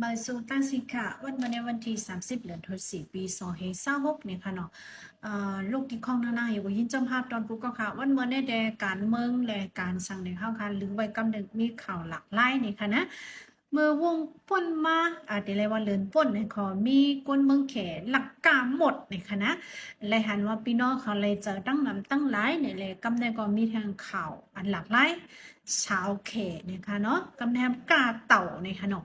ບາຍສວາງຕາຊິກະ ວັນມື້ໃນວັນທີສາມສິບ ເດືອນພະຈິກາ ປີສອງພັນຊາວຫົກນີ້ຄ່ະເນາະ. ເອີ ລູກທີ່ຂອງນາງໆ ຢູ່ກໍຍິນຈອມຮັບຕອນຜູ້ກໍຄ່ະ. ວັນມື້ໃນແດ່ການເມືອງ ແລະ ການສັງໃນເຮົາຄ່ະ ຫຼືໄວ້ກຳເນີດມີຂ່າວຫຼາກຫຼາຍນີ້ຄ່ະນະ. ເມື່ອວົງປົນມາ ອາ ແຕ່ລະວ່າເດືອນປົນນີ້ກໍມີຄົນເມືອງແຂລັກກ້າໝົດນີ້ຄ່ະນະ. ແລະ ຫັນວ່າພີ່ນ້ອງເຂົາໄດ້ເຈີຕັ້ງນຳຕັ້ງຫຼາຍນີ້ແຫຼະ. ກຳໃນກໍມີທັງຂ່າວອັນຫຼາກຫຼາຍ ຊາວແຂນີ້ຄ່ະເນາະ ກຳແນມກ້າເຕົານີ້ຄ່ະເນາະ.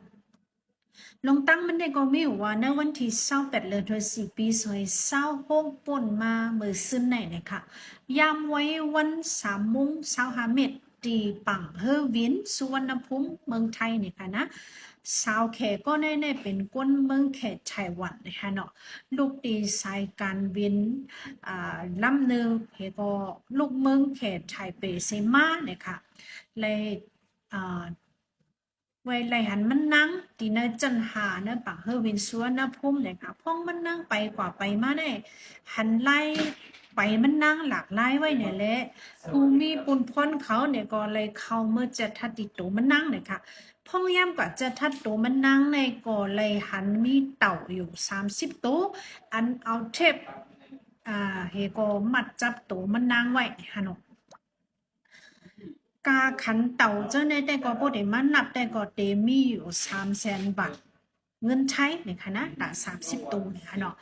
ລອງຕັ້ງມັນໄດ້ກໍມີວ່າ ໃນວັນທີຊາວແປດ ເດືອນພະຈິກາ ປີສອງພັນຊາວຫົກ ປົນມາເມື່ອຊືນໃນນີ້ຄ່ະ ຍາມໄວວັນສາມໂມງຊາວຫ້າເມັດ ທີ່ປາງເຮີວິນ ສຸວັນນະພູມ ເມືອງໄທນີ້ຄ່ະນະ. ຊາວແຂກໍໄດ້ ໄດ້ເປັນຄົນເມືອງແຂໄຕ້ຫວັນນີ້ຄ່ະເນາະ ລູກຕິດສາຍການບິນ ອາ ລຳໜຶ່ງ ແລ້ວກໍລູກເມືອງແຂໄຕ້ເປເຊມານີ້ຄ່ະ ແລະ ອາ ໄວ້ໄລ່ຫັນມັນນັ່ງທີ່ໃນຊັ້ນຫ້າ ໃນປາງເຮີວິນ ສຸວັນນະພູມນີ້ຄ່ະ. ພວກມັນນັ່ງໄປກວ່າໄປມາໄດ້ ຫັນໄລ່ໄປມັນນັ່ງຫຼາກຫຼາຍໄວ້ນີ້ແຫຼະ. ຜູ້ມີປຸນພອນເຂົານີ້ກໍໄດ້ເຂົ້າເມືອຈັດທັດຕິດໂຕມັນນັ່ງນີ້ຄ່ະ. ພອງຍາມກວ່າຈັດທັດໂຕມັນນັ່ງນີ້ກໍໄດ້ຫັນມີເຕົາຢູ່ສາມສິບໂຕ ອັນເອົາເທບ ອາ ເຮກໍມັດຈັບໂຕມັນນັ່ງໄວ້ຫັ້ນເນາະ. ກາຂັນເຕົາເຈົ້າໃນແຕ່ກໍບໍ່ໄດ້ມານັບ ແຕ່ກໍເຕມີຢູ່ສາມແສນບາດເງິນໄທນີ້ຄ່ະນະ ຕາສາມສິບໂຕນີ້ຄ່ະເນາະ.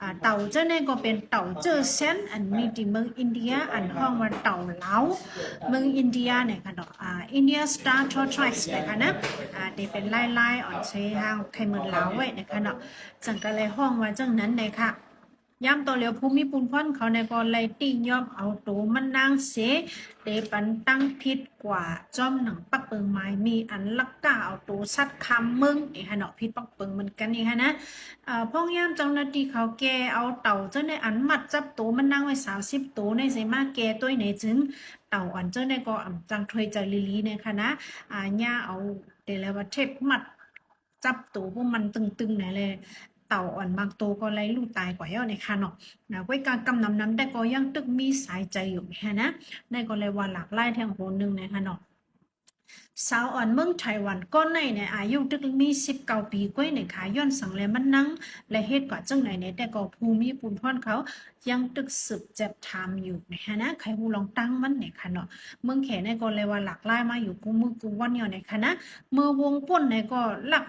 ອາ ເຕົາເຈົ້າໃນກໍເປັນເຕົາເຈີແຊນ ອັນມີທີ່ເມືອງອິນເດຍ ອັນຮ້ອງວ່າເຕົາລາວເມືອງອິນເດຍນີ້ຄ່ະເນາະ. ອາ India Star Tortoise ນີ້ຄ່ະນະ. ອາ ທີ່ເປັນລາຍໆ ອ່ອນໃສ່ຫາງໄຂ່ເໝິດລາວໄວ້ນີ້ຄ່ະເນາະ. ຈັ່ງກໍເລີຍຮ້ອງວ່າຈັ່ງນັ້ນນີ້ຄ່ະ. ຍາມຕໍ່ແລ້ວ ຜູ້ມີປຸນພອນເຂົານີ້ກໍໄດ້ຕິຍອມເອົາໂຕມັນນາງເສ ເຕປັນຕັ້ງຜິດກວ່າ ຈອມໜັງປັກເປິງໝາຍມີ ອັນລັກກາເອົາໂຕສັດຂ້າມເມືອງນີ້ຫັ້ນເນາະ ຜິດປັກເປິງເໝືອນກັນນີ້ຫັ້ນນະ. ເອີ ພອງຍາມເຈົ້າໜ້າທີ່ເຂົາແກ່ເອົາເຕົາເຈົ້າໃນອັນມັດຈັບໂຕມັນນາງໄວ້ສາມສິບໂຕນີ້ເສ ມາແກ່ໂຕໃນ ຈຶ່ງເຕົາອັນເຈົ້າໃນກໍອຳຈັ່ງຖ້ວຍໃຈລີໆນີ້ຄ່ະນະ. ອາ ຍ່າເອົາແຕ່ລະວ່າເທບມັດ ຈັບໂຕພວກມັນຕຶງໆ ນັ້ນແຫຼະ ເຕົາອ່ອນບາງໂຕກໍໄດ້ລູກຕາຍກວ່າແລ້ວນີ້ຄ່ະເນາະ. ນະ ໄວ້ການກຳນຳນຳ ແຕ່ກໍຍັງຕຶກມີສາຍໃຈຢູ່ຫັ້ນນະ. ນັ້ນກໍເລີຍວ່າຫຼາກຫຼາຍແທ້ໂຫໜຶ່ງນີ້ຄ່ະເນາະ. ສາວອ່ອນເມືອງໄຕ້ຫວັນກ່ອນໃນນີ້ ອາຍຸຕຶກມີສິບເກົ້າປີກວ່ານີ້ຄ່ະ. ຍ້ອນສັງແລມັນນັ່ງ ແລະ ເຮັດກວ່າຈັ່ງໃດນີ້ ແຕ່ກໍຜູ້ມີປຸນພອນເຂົາ ຍັງຕຶກສືບຈັບຖາມຢູ່ຫັ້ນນະ. ໃຜຮູ້ລອງຕັ້ງມັນນີ້ຄ່ະເນາະ. ເມືອງແຂນີ້ກໍເລີຍວ່າຫຼາກຫຼາຍມາຢູ່ຄູ່ມື້ຄູ່ວັນຢູ່ນີ້ຄ່ະນະ. ເມື່ອວົງປົນນີ້ກໍລັກ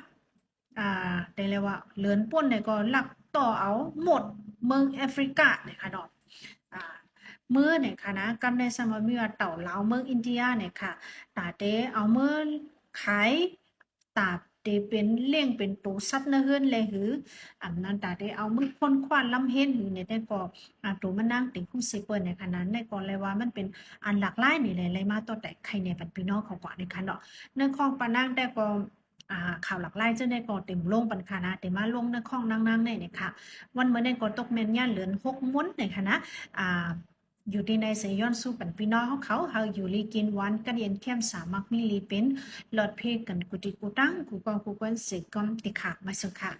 ອາ ໄດ້ເລີຍວ່າເດີນປົນນີ້ກໍລັກຕໍ່ເອົາໝົດເມືອງແອຟຣິການີ້ຄ່ະເນາະ. ອາ ເມືອນີ້ຄ່ະນະ ກຳໄດ້ສຳວ່າມີວ່າເຕົາລາວເມືອງອິນເດຍນີ້ຄ່ະ ຕາເຕເອົາເມືອຂາຍ ຕາເຕເປັນລ້ຽງເປັນໂຕສັດໃນເຮືອນແລະ ຫຼື ອຳນັ້ນຕາເຕເອົາມືຄົ້ນຄວ້ານລຳເຮັນ ຫຼື ໃນແຕ່ກໍ ອາ ໂຕມັນນາງເຕັມຜູ້ຊິເປີນໃນຂະໜາດໃດກໍເລີຍວ່າມັນເປັນອັນຫຼາກຫຼາຍນີ້ແຫຼະ ໄລ່ມາຕໍ່ແຕ່ໄຂ່ແນ່ປັນພີ່ນ້ອງເຂົາກວ່ານີ້ຄ່ະເນາະ. ໃນຂອງປານາງແຕ່ກໍ ອາ ຂ່າວຫຼາກຫຼາຍຈັ່ງໃດກໍເຕັມລົງປັນຄ່ະນະ ເຕັມມາລົງໃນຂອງນາງໆແນ່ນີ້ຄ່ະ. ວັນມື້ນີ້ກໍຕົກແມ່ນຍາເດືອນຫົກມົນໃນຂະນະ ອາ ຢູ່ທີ່ໃດເສ ຍ້ອນສູ້ປັນພີ່ນ້ອງເຮົາເຂົາ ເຮົາຢູ່ດີກິນຫວານກັນເຢັນ ແຄມສາມັກມີດີເປັນ ຫຼອດເພກັນກູຕິກູຕັງ ກູກອງກູກວນເສກ່ອນຕິຄ່ະ ມາສູ່ຄ່ະ.